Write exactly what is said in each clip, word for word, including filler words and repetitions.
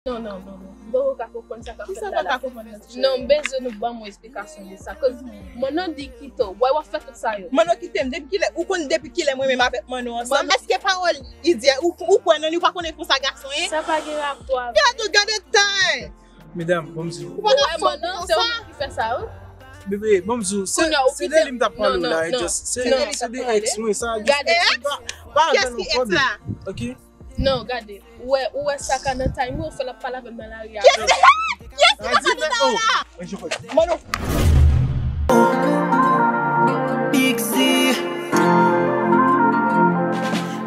Non, non, non, non. M poko ka konprann sa k ap fèt la. Kisa w pa ka konprann nan ti cheri? Non, m bezwen nou ban mwen esplikasyon de sa. Koz Manno di kite w. Why w ap fè tout sa yo? Manno kite m. Depi kilè, ou konn depi kilè mwen menm avèk Manno ansanm? Èske pawòl li di a, ou, ou kwè nan li, ou pa konnen konsa gason ye? Sa pa gen rapò avè. Gade, gade tan! Medam, ban m di w. Ou pa ka fè Manno, se ou menm ki fè sa, wi. Bebe, ban m di w, se, se de li m t ap pale w la, just, se, se de ex mwen, sa, just, pa, pa antre nan pwoblèm. Ok? Non, gade, ou wè, ou wè sa ka nan time ou, ou fè l ap pale avè m nan lari a. Yes, yes, yes, yes, yes, yes. Big Z.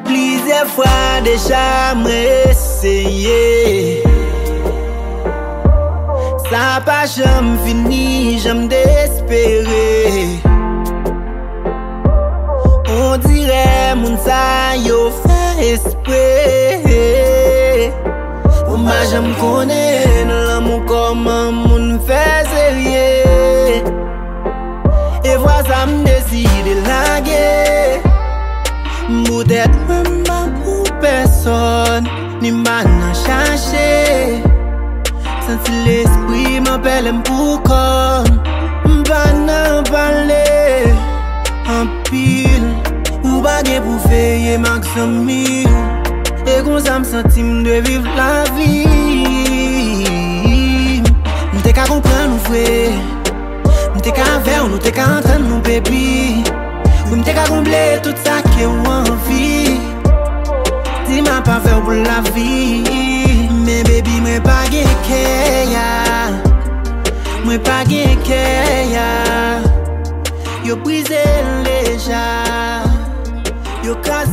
Plizyè fwa deja mwen eseye. Sa pa janm fini, janm despere. On dirè moun sa yo fè espre. Pou m pa janm konnen nan lanmou kòman moun fè serye. E vwa sa m deside lage. M poutèt mwen m pa pou pèsòn, ni m pa nan chache. Santi lespri m anpè lè m pou kò m. M pa nan pale anpil. Ou pa gen pou veye m ak zanmi w. E konsa m santi m dwe viv lavi m. M te ka konprann ou vre. M te ka avè w, nou te ka antann nou, baby. Wi, m te ka konble tout sa ke w anvi. Di m ap avè w pou lavi. Men baby, mwen pa gen kè a. Mwen pa gen kè a. Yo brize l deja. Yo kraze